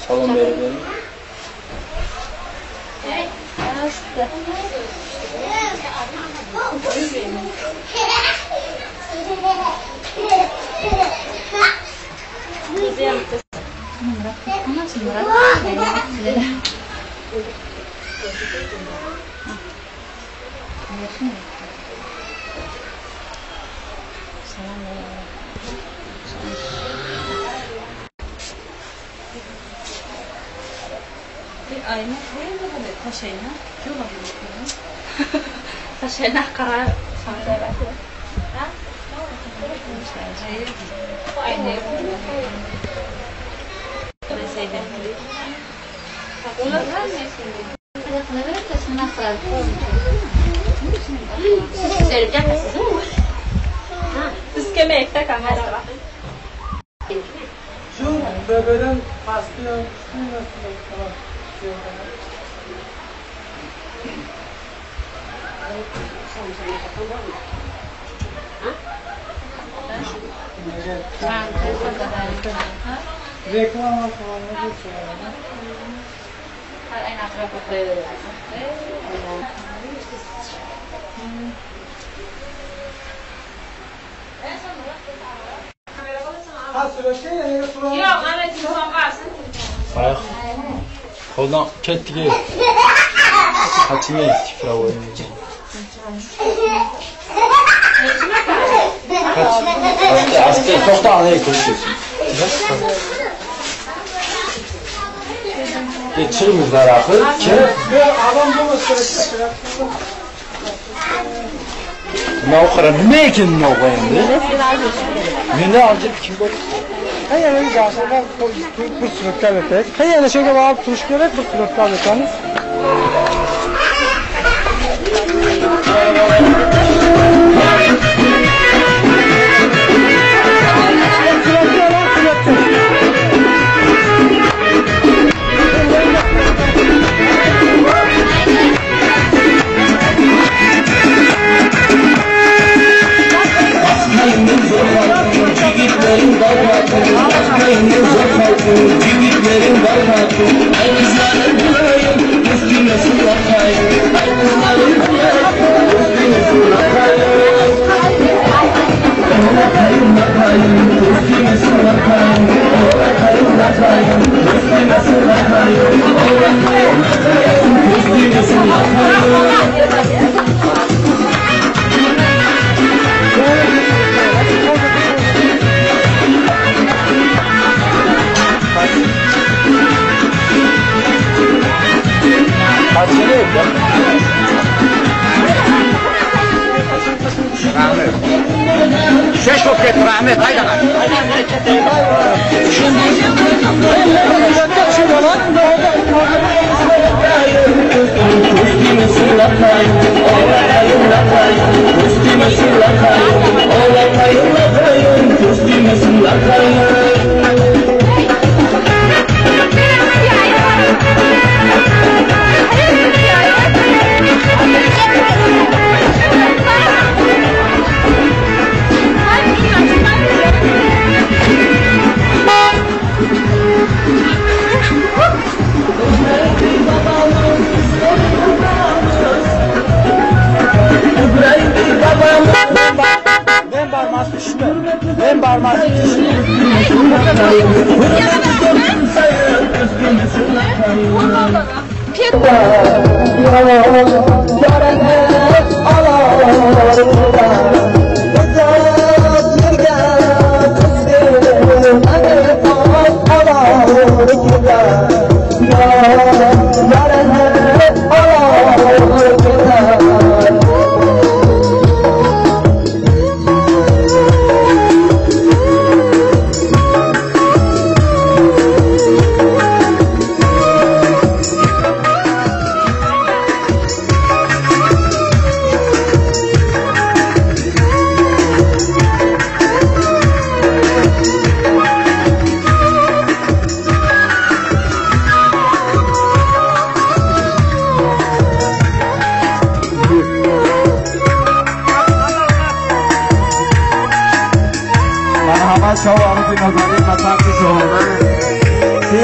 Салом берib. Qo'ldan ketdiki. Qaching цифровой. Asta, to'xta, ana ko'rishsin. Chiqmizlar axir. Kim? Odam bo'lmasa kerak. Nima nima ekan nima endi? Menda ancha kim bor? Qayerga joshlar bir suratga olsak, qayerga shunga borib turish kerak, bir suratga olamiz.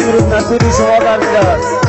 امروز نصیب شما گردیده است.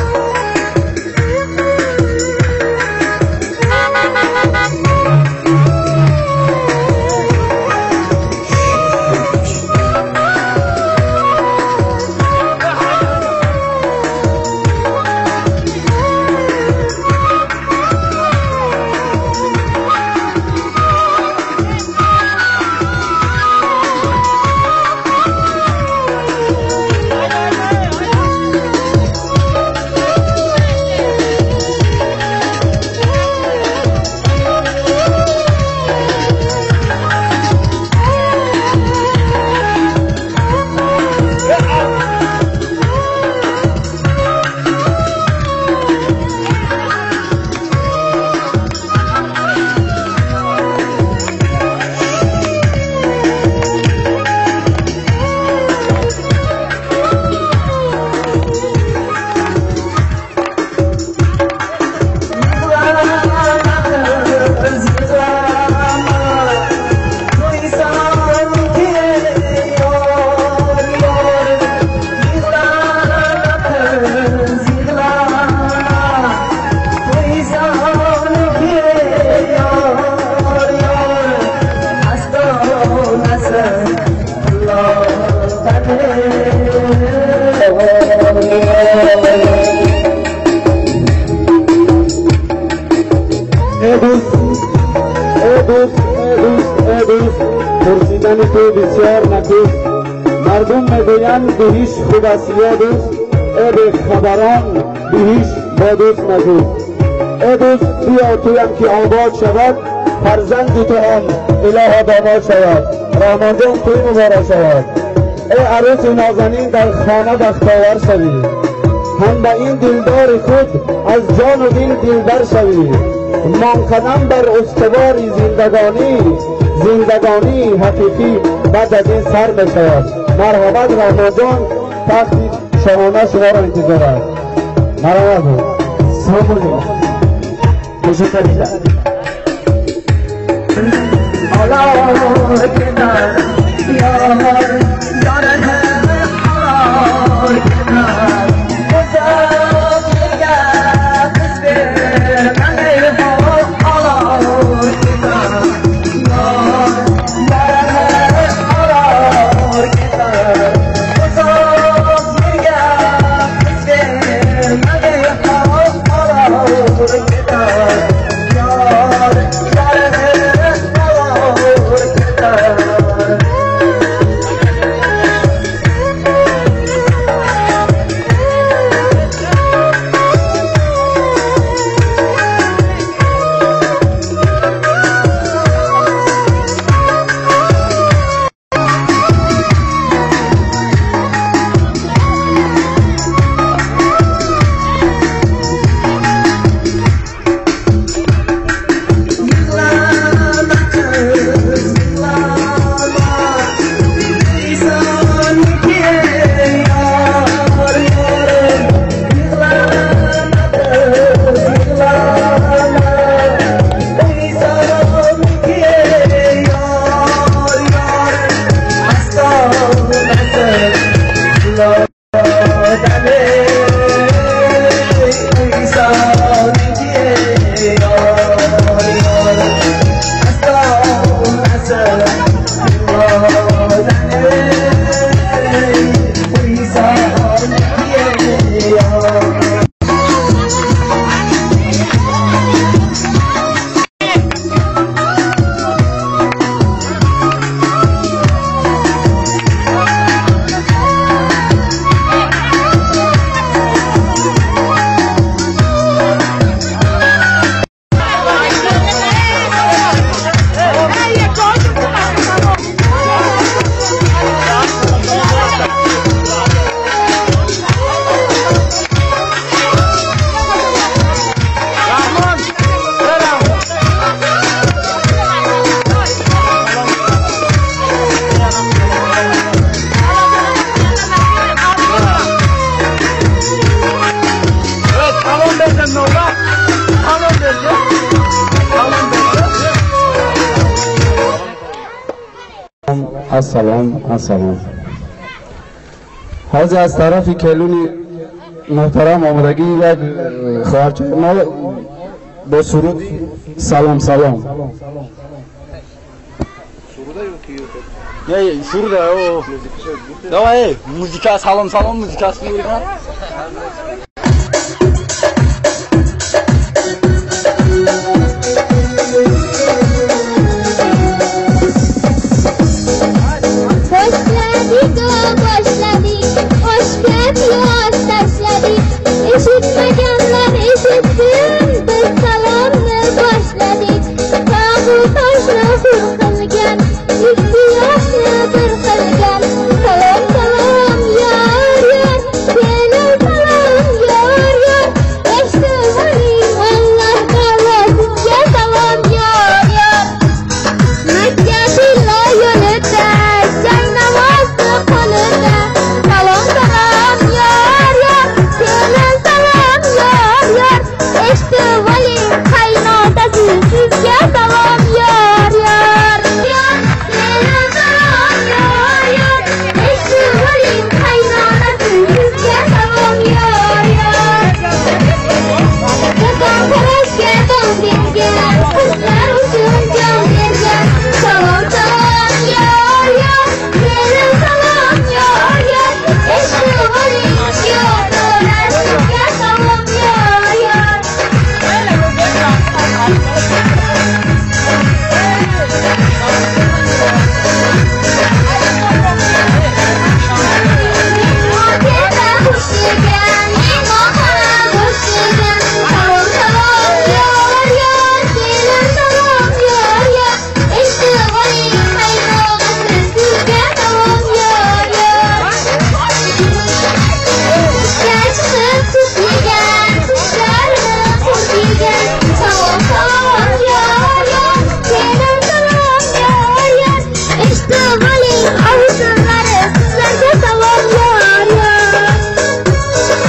پرسیدن تو بسیار نکوست، مردم میگویند بهش خوب است یا دوست، ای به خبران بهش با دوست نگوست. ای دوست بیا تویم که آباد شود، فرزند تو هم اله داماد شود، رحمان جان توی مبارک شود. ای عروس نازنین در خانه بختاور شوی، هم به این دلدار خود از جان و دل دلبر شوی. مان قدم بر استوار زندگانی، زندگانی حقیقی بعد از این سر می شود. مرحبا رحمان جان، تخت شاهانه شما را انتظار است. مرحبا. سلام السلام السلام. ҳозир аз тарафи келуни муҳтарам омодагӣ як хоҳарчаи мо бо суруди салом салом. Не, суруда о. Давай, музыка салом салом музыкасini o'rgan. Eshitmaganlar eshitsin, biz salomni boshladik. Tog'u toshni hur qilgan, ikki yoshni bir qilgan. Salom salom yor yor, kelin salom yor yor. Eshitib oling Alloh taolo sizga salom yor yor. Makka tillo yo'lida, jang namozi qo'lida. Salom salom yor yor, kelin salom yor yor. Eshitib oling qaynotasi sizga salom yor yor. Kelin salom yor yor. Eshitib oling qaynotasi sizga salom yor yor. Vatanparastga don bergan, qizlar uchun jon bergan. Salom salom yor yor, kelin salom yor yor. Eshitib oling yo'ldoshlar sizga salom yor yor. Mehmon xushigan, mehmonxona bo'shigan. Salom salom yor yor, kelin salom yor yor. Eshitib oling qaynog'asi sizga salom yor yor. Ishga chiqib tut yegan, tushlarini qurt yegan. Salom salom yor yor, kelin salom yor yor. Eshitib oling ovusinlari sizlarga salom yor yor.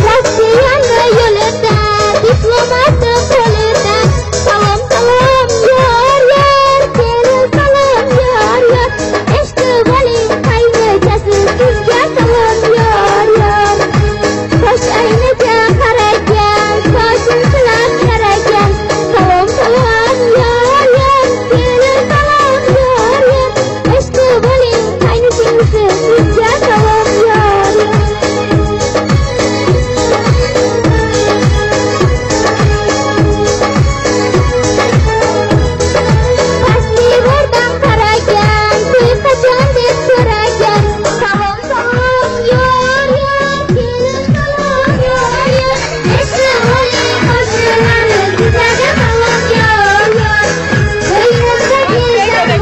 Rossiyani yo'lida, diplomati qo'lida. Salom salom yor yor, kelin salom yor yor. Eshitib oling qaynochasi sizga salom yor yor. Tosh aynaga qaragan, sochin silab qaragan. Salom salom yor yor, kelin salom yor yor. Eshitib oling qaynisinglisi sizga salom yor yor. Past devordan qaragan, to'y qachon deb so'ragan. Salom salom yor yor, kelin salom yor yor. Eshitib oling qo'shnilarim sizlarga salom yor yor. To'yimizdagi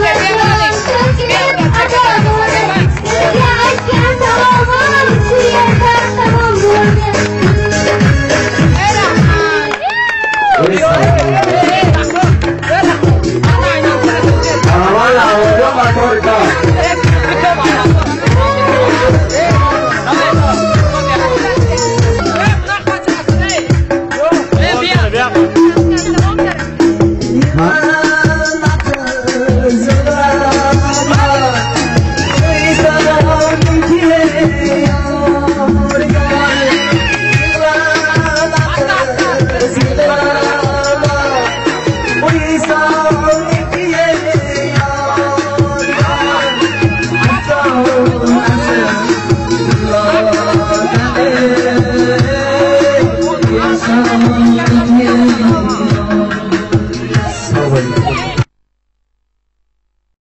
shamlar to'kilib ado bo'ldi. Sizga aytgan salomim shu yerda tamom bo'ldi. Lord,